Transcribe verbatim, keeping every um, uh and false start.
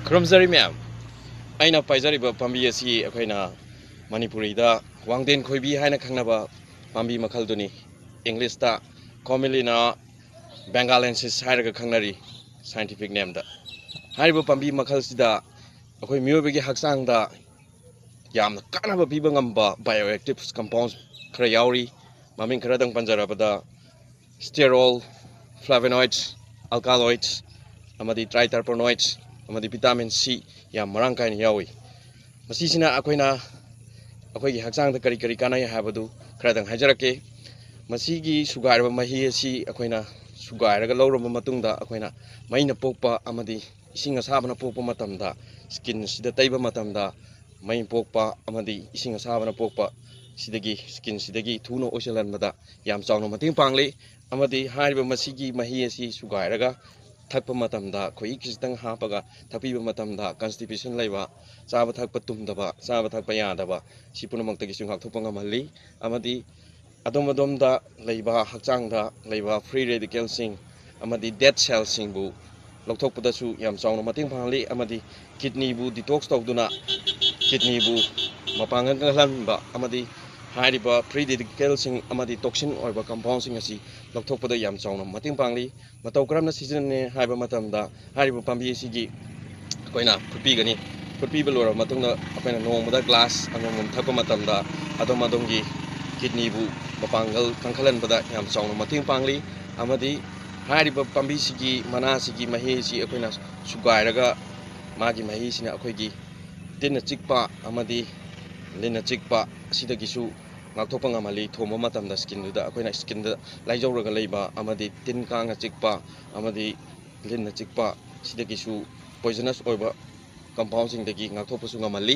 ꯈꯨꯔꯨꯝꯖꯔꯤ ꯃꯌꯥꯝ꯫ ꯑꯩꯅ ꯄꯥꯏꯖꯔꯤꯕ ꯄꯥꯝꯕꯤ ꯑꯁꯤ ꯑꯩꯈꯣꯏꯅ ꯃꯅꯤꯄꯨꯔꯤꯗ ꯋꯥꯡꯗꯦꯟ ꯈꯣꯏꯕꯤ ꯍꯥꯏꯅ ꯈꯪꯅꯕ ꯄꯥꯝꯕꯤ ꯃꯈꯜꯗꯨꯅꯤ꯫ ꯏꯪꯂꯤꯁꯇ commonlyꯅ Bengalensis ꯍꯥꯏꯔꯒ ꯈꯪꯅꯔꯤ scientific nameꯗ꯫ ꯍꯥꯏꯔꯤꯕ ꯄꯥꯝꯕꯤ ꯃꯈꯜꯁꯤꯗ ꯑꯩꯈꯣꯏ ꯃꯤꯑꯣꯏꯕꯒꯤ ꯍꯛꯆꯥꯡꯗ ꯌꯥꯝꯅ ꯀꯥꯟꯅꯕ ꯄꯤꯕ ꯉꯝꯕ bioactive compounds ꯈꯔ ꯌꯥꯎꯔꯤ꯫ ꯃꯃꯤꯡ ꯈꯔꯗꯪ ꯄꯟꯖꯔꯕꯗ, sterol, flavonoids, alkaloids, ꯑꯃꯗꯤ triterpenoids, ꯑꯃꯗꯤ vitamin C ꯌꯥꯝ ꯃꯔꯥꯡ ꯀꯥꯏꯅ ꯌꯥꯎꯏ꯫ ꯃꯁꯤꯁꯤꯅ ꯑꯩꯈꯣꯏꯅ, ꯑꯩꯈꯣꯏꯒꯤ ꯍꯛꯆꯥꯡꯗ ꯀꯔꯤ ꯀꯔꯤ ꯀꯥꯟꯅꯩ ꯍꯥꯏꯕꯗꯨ ꯈꯔꯗꯪ ꯍꯥꯏꯖꯔꯛꯀꯦ꯫ ꯃꯁꯤꯒꯤ ꯁꯨꯒꯥꯏꯔꯕ ꯃꯍꯤ ꯑꯁꯤ ꯑꯩꯈꯣꯏꯅ ꯁꯨꯒꯥꯏꯔꯒ ꯂꯧꯔꯕ ꯃꯇꯨꯡꯗ, ꯑꯩꯈꯣꯏꯅ ꯃꯩꯅ ꯄꯣꯛꯄ ꯑꯃꯗꯤ ꯏꯁꯤꯡ ꯑꯁꯥꯕꯅ ꯄꯣꯛꯄ ꯃꯇꯝꯗ, skin ꯑꯁꯤꯗ ꯇꯩꯕ ꯃꯇꯝꯗ, ꯃꯩ ꯄꯣꯛꯄ ꯑꯃꯗꯤ ꯏꯁꯤꯡ ꯑꯁꯥꯕꯅ ꯄꯣꯛꯄ ꯁꯤꯗꯒꯤ, skinꯁꯤꯗꯒꯤ ꯊꯨꯅ ꯑꯣꯏꯁꯤꯜꯍꯟꯕꯗ ꯌꯥꯝ ꯆꯥꯎꯅ ꯃꯇꯦꯡ ꯄꯥꯡꯂꯤ꯫ ꯑꯃꯗꯤ ꯍꯥꯏꯔꯤꯕ ꯃꯁꯤꯒꯤ ꯃꯍꯤ ꯑꯁꯤ ꯁꯨꯒꯥꯏꯔꯒ ꯊꯛꯄ ꯃꯇꯝꯗ, ꯈꯣꯍꯤ ꯈꯖꯤꯛꯇꯪ ꯍꯥꯞꯄꯒ ꯊꯛꯄꯤꯕ ꯃꯇꯝꯗ, constipation ꯂꯩꯕ, ꯆꯥꯕ ꯊꯛꯄ ꯇꯨꯝꯗꯕ, ꯆꯥꯕ ꯊꯛꯄ ꯌꯥꯗꯕ, ꯁꯤ ꯄꯨꯝꯅꯃꯛꯇꯒꯤꯁꯨ ꯉꯥꯛꯊꯣꯛꯄ ꯉꯝꯍꯜꯂꯤ꯫ ꯑꯃꯗꯤ ꯑꯗꯣꯝ ꯑꯗꯣꯝꯗ ꯂꯩꯕ, ꯍꯛꯆꯥꯡꯗ ꯂꯩꯕ free radicalꯁꯤꯡ ꯑꯃꯗꯤ dead cellꯁꯤꯡꯕꯨ ꯂꯧꯊꯣꯛꯄꯗꯁꯨ ꯌꯥꯝ ꯆꯥꯎꯅ ꯃꯇꯦꯡ ꯄꯥꯡꯍꯜꯂꯤ꯫ ꯑꯃꯗꯤ kidneyꯕꯨ detox ꯇꯧꯗꯨꯅ, kidneyꯕꯨ ꯃꯄꯥꯡꯒꯜ ꯀꯜꯍꯟꯕ ꯑꯃꯗꯤ ꯍꯥꯏꯔꯤꯕ free radicalꯁꯤꯡ ꯑꯃꯗꯤ toxin ꯑꯣꯏꯕ compoundꯁꯤꯡ ꯑꯁꯤ ꯂꯧꯊꯣꯛꯄꯗ ꯌꯥꯝ ꯆꯥꯎꯅ ꯃꯇꯦꯡ ꯄꯥꯡꯂꯤ꯫ ꯃꯇꯧ ꯀꯔꯝꯅ ꯁꯤꯖꯤꯟꯅꯅꯤ ꯍꯥꯏꯕ ꯃꯇꯝꯗ, ꯍꯥꯏꯔꯤꯕ ꯄꯥꯝꯕꯤ ꯑꯁꯤꯒꯤ ꯑꯩꯈꯣꯏꯅ ꯐꯨꯠꯄꯤꯒꯅꯤ꯫ ꯐꯨꯠꯄꯤꯕ ꯂꯣꯏꯔꯕ ꯃꯇꯨꯡꯗ, ꯑꯩꯈꯣꯏꯅ ꯅꯣꯡꯃꯗ glass ꯑꯃꯃꯝ ꯊꯛꯄ ꯃꯇꯝꯗ, ꯑꯗꯣꯝ ꯑꯗꯣꯝꯒꯤ kidneyꯕꯨ ꯃꯄꯥꯡꯒꯜ ꯀꯟꯈꯠꯍꯟꯕꯗ ꯌꯥꯝ ꯆꯥꯎꯅ ꯃꯇꯦꯡ ꯄꯥꯡꯂꯤ꯫ ꯑꯃꯗꯤ ꯍꯥꯏꯔꯤꯕ ꯄꯥꯝꯕꯤꯁꯤꯒꯤ ꯃꯅꯥꯁꯤꯒꯤ ꯃꯍꯤꯁꯤ ꯑꯩꯈꯣꯏꯅ ꯁꯨꯒꯥꯏꯔꯒ, ꯃꯥꯒꯤ ꯃꯍꯤꯁꯤꯅ ꯑꯩꯈꯣꯏꯒꯤ ꯇꯤꯟꯅ ꯆꯤꯛꯄ ꯑꯃꯗꯤ ꯂꯤꯟꯅ ꯆꯤꯛꯄ ꯑꯁꯤꯗꯒꯤꯁꯨ ꯉꯥꯛꯊꯣꯛꯄ ꯉꯝꯍꯜꯂꯤ꯫ ꯊꯣꯝꯕ ꯃꯇꯝꯗ skinꯗꯨꯗ, ꯑꯩꯈꯣꯏꯅ skinꯗ ꯂꯥꯏꯖꯧꯔꯒ ꯂꯩꯕ ꯑꯃꯗꯤ ꯇꯤꯟ ꯀꯥꯡꯅ ꯆꯤꯛꯄ ꯑꯃꯗꯤ ꯂꯤꯟꯅ ꯆꯤꯛꯄ, ꯁꯤꯗꯒꯤꯁꯨ poisonous ꯑꯣꯏꯕ compoundꯁꯤꯡꯗꯒꯤ ꯉꯥꯛꯊꯣꯛꯄꯁꯨ ꯉꯝꯍꯜꯂꯤ꯫